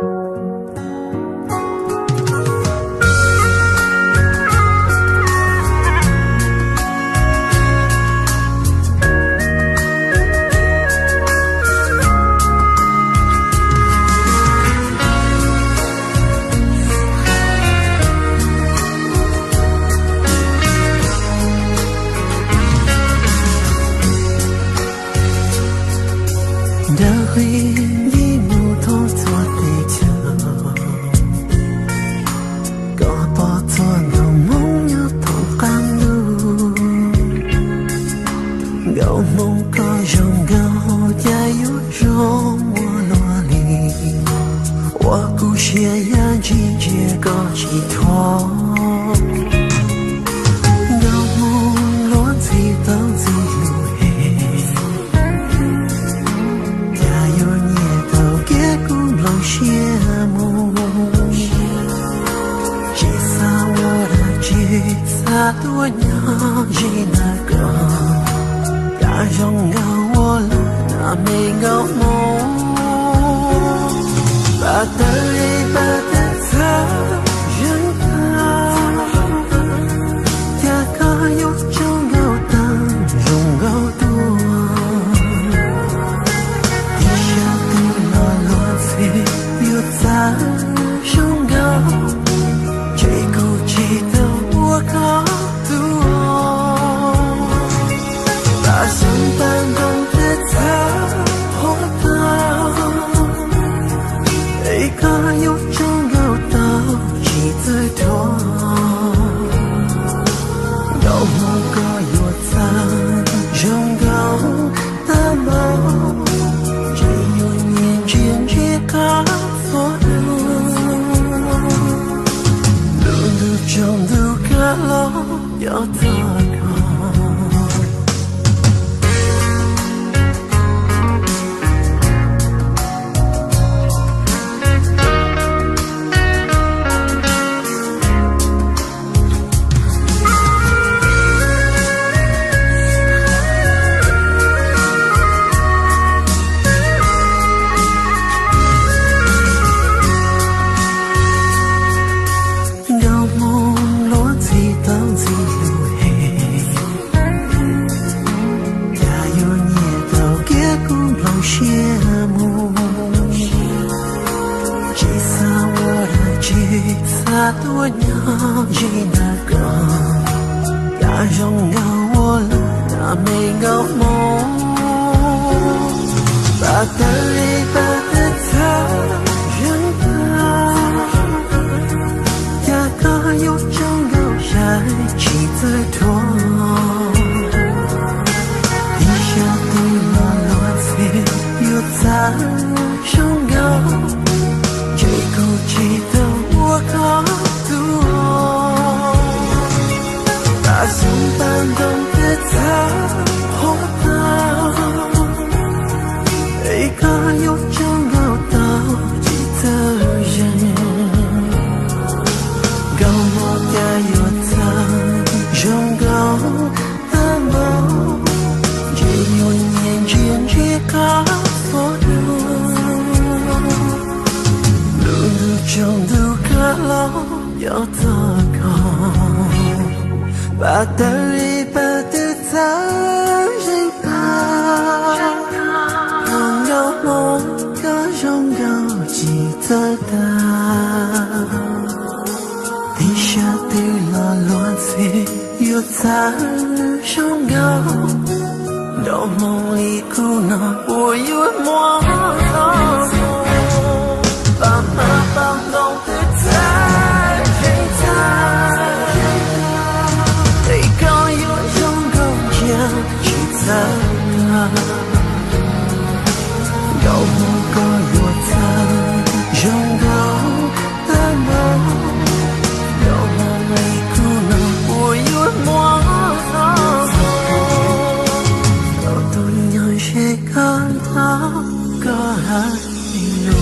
Ntawm qhib yim mus thoob txhua teb chaws, koj pom txhua ntu moo nyob thoob qab ntuj. Nkauj Hmoob koj zoo nkauj cas yuav zoo ua luaj li, ua kuv siab yam ntsia ntsia koj tsis thuam. Nkauj Hmoob luag ntxhi tau ntxhi lus es, cas yuav nyiam tau kev kuv nplooj siab mus. Tsis xav ua dab tsi, xav tuaj nyob ze ntawm koj, cas zoo nkauj ua luaj na me nkauj Hmoob. Pab tawg li pab tawg txhawv zeeg tag, cas koj yuav tsaug nkauj tag zoo nkauj tuaj. Ib sab twg los luag ntxhi yuav txawv zoo nkauj, ntshe kuv tsis tau ua koj tus. Pab xeeb pab ntoo twb txhawv huab tag, es koj yuav tsaug nkauj tau tsis txawj thuam. Nkauj Hmoob koj yuav txawv zoo nkauj tag npaum, ntshe yuav nyiam ntsia ntsia qab txhua lub. Lub ntuj tsaus ntuj kav los cov txog koj. Nkauj Hmoob luag ntxhi tau ntxhi lus es, cas yuav nyiam tau kev kuv nplooj siab mus. Tsis xav ua dab tsi, xav tuaj nyob ze ntawm koj, cas zoo nkauj ua luaj na me nkauj Hmoob. Pab tawg li pab tawg txhawv zeeg tag, cas koj yuav tsaug nkauj sai tsis txawj thuam. Ib sab twg los luag ntxhi yuav txawv zoo nkauj, ntshe kuv tsis tau ua koj tus. Pab xeeb pab ntoo twb txhawv huab tag, es koj yuav tsaug nkauj tau tsis txawj zeeg. Nkauj Hmoob cas yuav txawv zoo nkauj tag npaum, ntshe yuav nyiam ntsia ntsia qab txhua lub. Lub ntuj tsaus ntuj kav los cov txog koj, pab tawg li pab tawg txhawv zeeg tag, nkauj Hmoob koj zoo nkauj tsis txawj tag. Ib sab twg los luag ntxhi yuav txawv zoo nkauj, nkauj Hmoob li kuv no puas yuav muaj txoj moo. Pab hmab pab ntoo twb txhawv zeeg tag, es koj yuav zoo nkauj ntsia tsis txawj tag. Nkauj Hmoob koj yuav txawv zoo nkauj tag npaum, nkauj Hmoob li kuv no puas yuav muaj txoj moo. Koj tus nyob ze koj nrog koj hais lus.